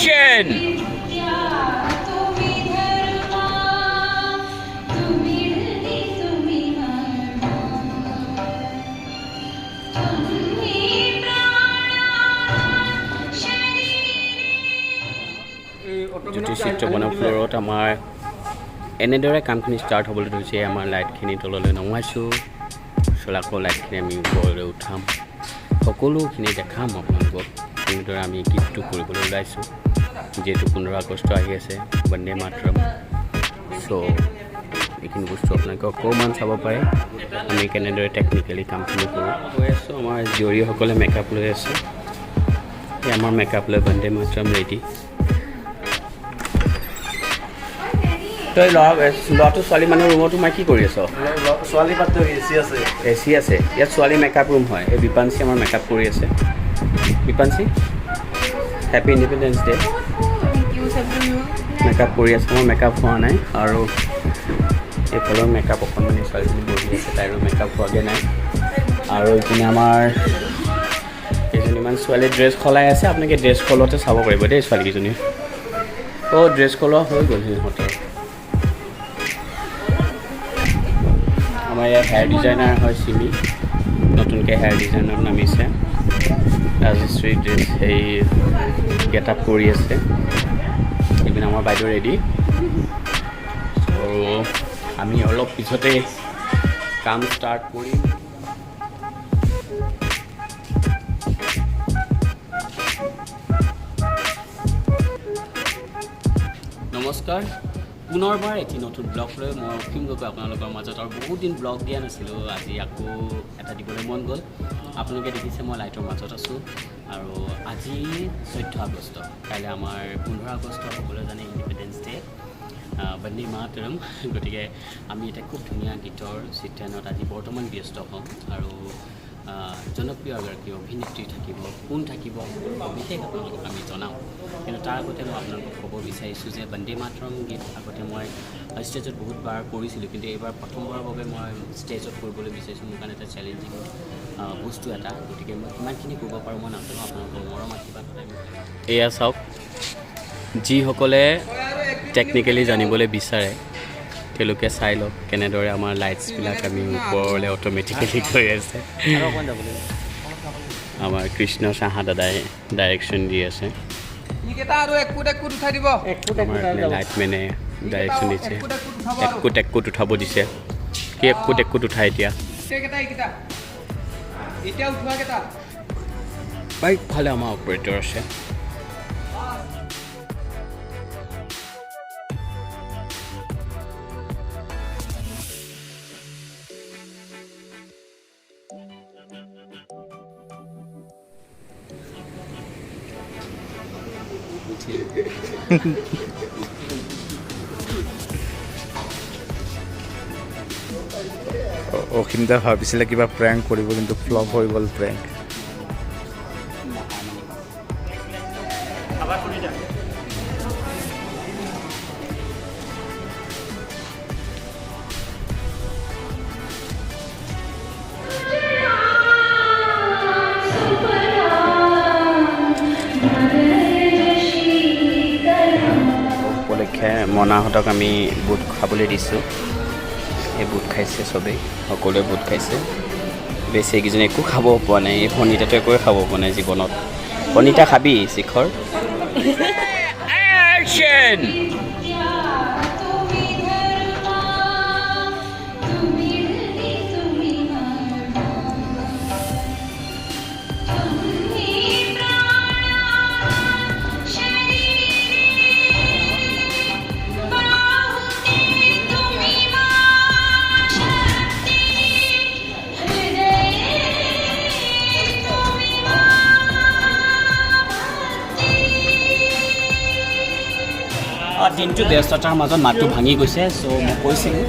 Action! তুমি ধৰ্মা, তুমি হৃদি, তুমি মৰ্মা, তুমি প্ৰাণা শৰীৰে। জ্যোতি চিত্ৰবনৰ ফ্ল'ৰত আমাৰ এনেদৰে কামখিনি ষ্টাৰ্ট হ'বলৈ ধৰিছে। আমাৰ লাইটখিনি তললৈ নমাইছোঁ, পিছত আকৌ লাইটখিনি আমি ওপৰলৈ উঠাম। সকলোখিনি দেখাম আপোনালোকক, কেনেদৰে আমি গীতটো কৰিবলৈ ওলাইছোঁ। যিহেতু 15 আগষ্ট আহি আছে, বন্দে মাতৰম। চ' এইখিনি বস্তু আপোনালোকে অকণমান চাব পাৰে, আমি কেনেদৰে টেকনিকেলি কামখিনি কৰোঁ। গৈ আছোঁ, আমাৰ জীয়ৰীসকলে মেকআপ লৈ আছে। এই আমাৰ মেকআপ লৈ বন্দে মাতৰম ৰেডি। তই ল'ৰাটো ছোৱালী মানুহৰ ৰুমত সোমাই কি কৰি আছ? ছোৱালী পাত্ৰ এ চি আছে। এ চি আছে। ইয়াত ছোৱালী মেকআপ ৰুম হয়। এই বিপাঞ্চী আমাৰ মেকআপ কৰি আছে। Bipanchi, happy independence day. Makeup কৰি আছে, মোৰ মেকআপ হোৱা নাই। আৰু এইফালেও মেকআপ অকণমানি ছোৱালীজনী বহি আছে, তাইৰো মেকআপ হোৱাগৈ নাই। আৰু ইপিনে আমাৰ কেইজনীমান ছোৱালী ড্ৰেছ সলাই আছে। আপোনালোকে ড্ৰেছ সলোৱাতে চাব পাৰিব দেই ছোৱালীকেইজনী। অ' ড্ৰেছ সলোৱা হৈ গ'ল সিহঁতৰ। আমাৰ ইয়াত হেয়াৰ ডিজাইনাৰ হয় চিমি, নতুনকৈ হেয়াৰ ডিজাইনত নামিছে। ৰাজশ্ৰী ড্ৰেছ সেই গেট আপ কৰি আছে। ইপিনে আমাৰ বাইদেউ ৰেডি। চ' আমি অলপ পিছতে কাম ষ্টাৰ্ট কৰিম। নমস্কাৰ, পুনৰবাৰ এটি নতুন ব্লগ লৈ মই অসীম গগৈ আপোনালোকৰ মাজত। আৰু বহুত দিন ব্লগ দিয়া নাছিলোঁ, আজি আকৌ এটা দিবলৈ মন গ'ল। আপোনালোকে দেখিছে মই লাইটৰ মাজত আছোঁ। আৰু আজি 14 আগষ্ট, কাইলৈ আমাৰ 15 আগষ্ট, সকলোৱে জানে ইণ্ডিপেণ্ডেঞ্চ ডে, বন্দে মাতৰম। গতিকে আমি এতিয়া খুব ধুনীয়া গীতৰ চিত্ৰায়নত আজি বৰ্তমান ব্যস্ত হ'ম। আৰু জনপ্ৰিয় এগৰাকী অভিনেত্ৰী থাকিব, কোন থাকিব সকলো বিশেষ আপোনালোকক আমি জনাম। কিন্তু তাৰ আগতে মই আপোনালোকক ক'ব বিচাৰিছোঁ যে বন্দে মাতৰম গীত আগতে মই ষ্টেজত বহুতবাৰ কৰিছিলোঁ, কিন্তু এইবাৰ প্ৰথমবাৰৰ বাবে মই ষ্টেজত কৰিবলৈ বিচাৰিছোঁ। মোৰ কাৰণে এটা চেলেঞ্জিং বস্তু এটা। গতিকে মই কিমানখিনি কৰিব পাৰোঁ মই নাজানো, আপোনালোকৰ মৰম আশীৰ্বাদ সদায় মোক। এয়া চাওক, যিসকলে টেকনিকেলি জানিবলৈ বিচাৰে তেওঁলোকে চাই লওক কেনেদৰে আমাৰ লাইটছবিলাক আমি ওপৰলৈ অট'মেটিকেলি গৈ আছে। আমাৰ কৃষ্ণ চাহা দাদাই ডাইৰেকশ্যন দি আছে। এইকেইটা আৰু একোট একোট উঠাই দিব। আমাৰ লাইটমেনে ডাইৰেকশ্যন দিছে। একোট একোট উঠাব আৰু। একোট একোট উঠাব দিছে। কি একোট একোট উঠাই এতিয়া? গোটেইকেইটা, এইকেইটা এতিয়া উঠোৱা কেইটা। বাইকফালে আমাৰ অপাৰেটৰ আছে। অসীমদা ভাবিছিলে কিবা প্ৰেংক কৰিব, কিন্তু ফ্লপ হৈ গ'ল প্ৰেংক। উপলক্ষে মনাহঁতক আমি বুট খাবলৈ দিছোঁ। এই বুট খাইছে চবেই, সকলোৱে বুট খাইছে। বেছি এইকেইজনে একো খাব পোৱা নাই। এই ভনিতাটো একোৱে খাব পোৱা নাই জীৱনত। ভনিতা, খাবি শিখৰ? একশ্যন! তুমি ধৰ্মা, তুমি হৃদি, তুমি মৰ্মা, তুমি প্ৰাণা শৰীৰে, বাহুতে তুমি মা শক্তি, হৃদয়ে তুমি মা ভক্তি। দিনটো ব্যস্ততাৰ মাজত মাতটো ভাঙি গৈছে। চ' মই কৈছিলোঁ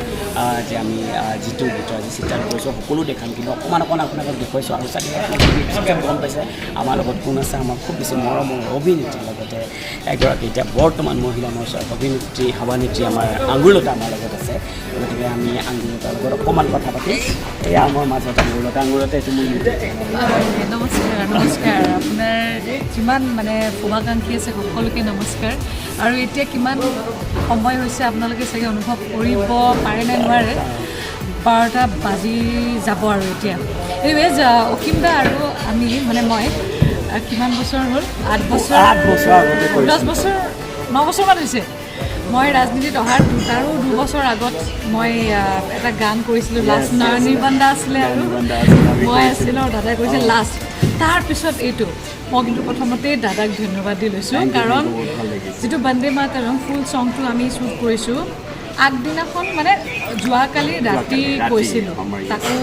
যে আমি যিটো গীতৰ আজি চিত্ৰায়ন কৰিছোঁ সকলো দেখাম, কিন্তু অকণমান অকণমান আপোনালোকক দেখুৱাইছোঁ। আৰু চাগে আপোনালোকে গম পাইছে আমাৰ লগত কোন আছে। আমাৰ খুব বেছি মৰমৰ অভিনেত্ৰী, লগতে এগৰাকী এতিয়া বৰ্তমান মহিলা মৰ্চাৰ অভিনেত্ৰী, সভানেত্ৰী আমাৰ আঙুৰলতা আমাৰ লগত আছে। গতিকে আমি আঙুৰলতাৰ লগত অকণমান কথা পাতিম। এয়া আমাৰ মাজত আঙুৰলতা। আঙুৰলতা, এইটো মোৰ ইউটিউব চেনেল। নমস্কাৰ, নমস্কাৰ। আপোনাৰ যিমান মানে শুভাকাংক্ষী আছে সকলোকে নমস্কাৰ। আৰু এতিয়া কিমান সময় হৈছে আপোনালোকে চাগে অনুভৱ কৰিব পাৰে নে নোৱাৰে, 12টা বাজি যাব আৰু এতিয়া। এনিৱেজ, অসীম দা আৰু আমি, মানে মই কিমান বছৰ হ'ল, 8 বছৰ। 8 বছৰ আগতে কৰিছিলোঁ। 10 বছৰ, 9 বছৰমান হৈছে। মই ৰাজনীতিত অহাৰ তাৰো 2 বছৰ আগত মই এটা গান কৰিছিলোঁ লাষ্ট। নয়নিৰ্বাণ দা আছিলে আৰু নয়নিৰ্বাণ দা আছিলে, আমি মই কৰিছিলোঁ। আছিলোঁ আৰু দাদাই কৰিছে লাষ্ট। তাৰপিছত এইটো মই কিন্তু প্ৰথমতেই দাদাক ধন্যবাদ দি লৈছোঁ। Thank you, কাৰণ thank you, বহুত ভাল লাগিছে। যিটো বন্দে মাতৰম ফুল চংটো আমি শ্বুট কৰিছোঁ আগদিনাখন, মানে যোৱাকালি ৰাতি ৰাতি, কৈছিলোঁ আমাৰ yes. তাকো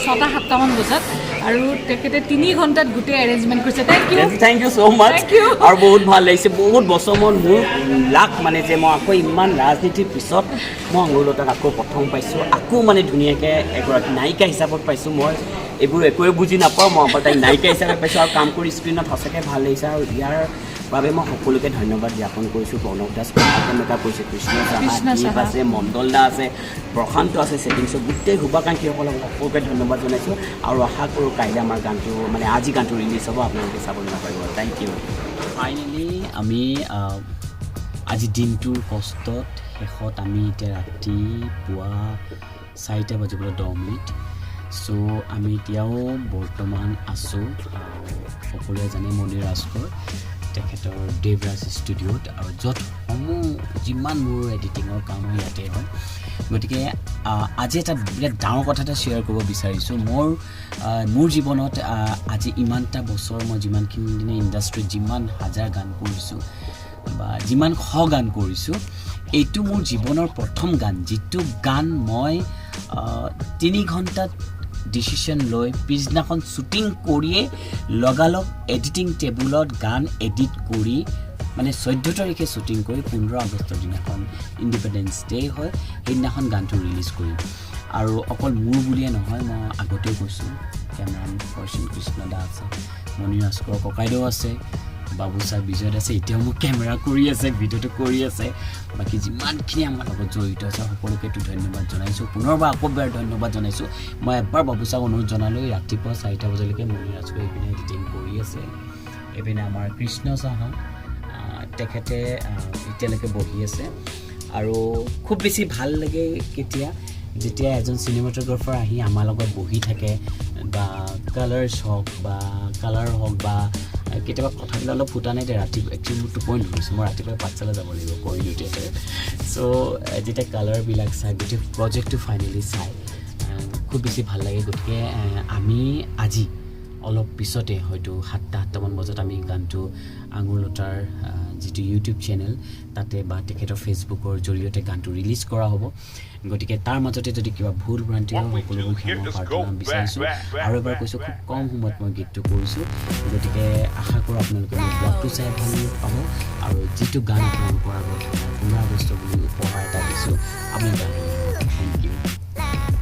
6টা 7টামান বজাত, আৰু তেখেতে 3 ঘণ্টাত গোটেই এৰেঞ্জমেণ্ট কৰিছে। Thank U. Thank you so much. Thank you. আৰু বহুত ভাল লাগিছে। বহুত বছৰ মূৰত মোৰ লাক মানে যে মই আকৌ ইমান ৰাজনীতিৰ পিছত মই আঙুৰলতাক আকৌ প্ৰথম পাইছোঁ, আকৌ মানে ধুনীয়াকৈ এগৰাকী নায়িকা হিচাপত পাইছোঁ। মই এইবোৰ একোৱে বুজি নাপাওঁ, মই অকল তাইক নায়িকা হিচাপে পাইছোঁ আৰু কাম কৰি স্ক্ৰীণত সঁচাকৈ ভাল লাগিছে। আৰু ইয়াৰ বাবে মই সকলোকে ধন্যবাদ জ্ঞাপন কৰিছোঁ। প্ৰণৱ দাস মেকআপ কৰিছে, কৃষ্ণ কৃষ্ণ চাহা, দীপ সাহা। আছে, মণ্ডল দা আছে, প্ৰশান্ত আছে, ছেটিংছৰ গোটেই শুভাকাংক্ষীসকলক সকলোকে ধন্যবাদ জনাইছোঁ। আৰু আশা কৰোঁ কাইলৈ আমাৰ গানটো, মানে আজি গানটো ৰিলিজ হ'ব, আপোনালোকে চাবলৈ নাপাৰিব। Thank U. Finally আমি আজি দিনটোৰ কষ্টত শেষত আমি এতিয়া ৰাতিপুৱা 4টা বাজিবলৈ 10 মিনিট। চ' আমি এতিয়াও বৰ্তমান আছোঁ, সকলোৱে জানে, মণি ৰাজকোঁৱৰ তেখেতৰ দেৱৰাজ ষ্টুডিঅ'ত, আৰু য'ত সমূহ যিমান মোৰ এডিটিঙৰ কাম হয় ইয়াতে হয়। গতিকে আজি এটা বিৰাট ডাঙৰ কথা এটা শ্বেয়াৰ কৰিব বিচাৰিছোঁ। মোৰ জীৱনত আজি ইমানটা বছৰ মই যিমানখিনি দিনে ইণ্ডাষ্ট্ৰীত যিমান হাজাৰ গান কৰিছোঁ বা যিমান শ গান কৰিছোঁ, এইটো মোৰ জীৱনৰ প্ৰথম গান যিটো গান মই 3 ঘণ্টাত ডিচিশ্যন লৈ পিছদিনাখন শ্বুটিং কৰিয়ে লগালগ এডিটিং টেবুলত গান এডিট কৰি, মানে 14 তাৰিখে শ্বুটিং কৰি 15 আগষ্টৰ দিনাখন ইণ্ডিপেণ্ডেঞ্চ ডে হয়, সেইদিনাখন গানটো ৰিলিজ কৰিম। আৰু অকল মোৰ বুলিয়ে নহয়, মই আগতেও কৈছোঁ, কেমেৰামেন পাৰ্চন কৃষ্ণ দা আছে, মণি ৰাজকোঁৱৰ ককাইদেউ আছে, বাবু ছাৰ বিজয় আছে, এতিয়াও মোক কেমেৰা কৰি আছে, ভিডিঅ'টো কৰি আছে। বাকী যিমানখিনি আমাৰ লগত জড়িত আছে সকলোকেতো ধন্যবাদ জনাইছোঁ, পুনৰবাৰ আকৌ এবাৰ ধন্যবাদ জনাইছোঁ। মই এবাৰ বাবু ছাৰক অনুৰোধ জনালোঁ, ৰাতিপুৱা 4টা বজালৈকে মণি ৰাজকোঁৱৰ এইপিনে এডিটিং কৰি আছে, এইপিনে আমাৰ কৃষ্ণ সাহা তেখেতে এতিয়ালৈকে বহি আছে। আৰু খুব বেছি ভাল লাগে কেতিয়া, যেতিয়া এজন চিনেমাটোগ্ৰাফাৰ আহি আমাৰ লগত বহি থাকে বা কালাৰ্ছ হওক বা কালাৰ হওক বা কেতিয়াবা কথাবিলাক অলপ ফুটা নাই। ৰাতি একচুৱেলি মোৰ টোপনি ধৰিছোঁ, মই ৰাতিপুৱাই পাঠশালা যাব লাগিব কৰিলোঁ থিয়েটাৰ। চ' যেতিয়া কালাৰবিলাক চাই, গোটেই প্ৰজেক্টটো ফাইনেলি চাই খুব বেছি ভাল লাগে। গতিকে আমি আজি অলপ পিছতে হয়তো 7টা 8টামান বজাত আমি গানটো আঙুৰলতাৰ যিটো ইউটিউব চেনেল তাতে বা তেখেতৰ ফেচবুকৰ জৰিয়তে গানটো ৰিলিজ কৰা হ'ব। গতিকে তাৰ মাজতে যদি কিবা ভুল ভ্ৰান্তি হয় সকলোবোৰ ক্ষমা প্ৰাৰ্থনা বিচাৰিছোঁ। আৰু এবাৰ কৈছোঁ, খুব কম সময়ত মই গীতটো কৰিছোঁ। গতিকে আশা কৰোঁ আপোনালোকে মোৰ ব্লগটো চাই ভাল পাব আৰু যিটো গান আপোনালোকৰ আগত 15 আগষ্ট বুলি উপহাৰ এটা দিছোঁ, আপোনালোকে thank U.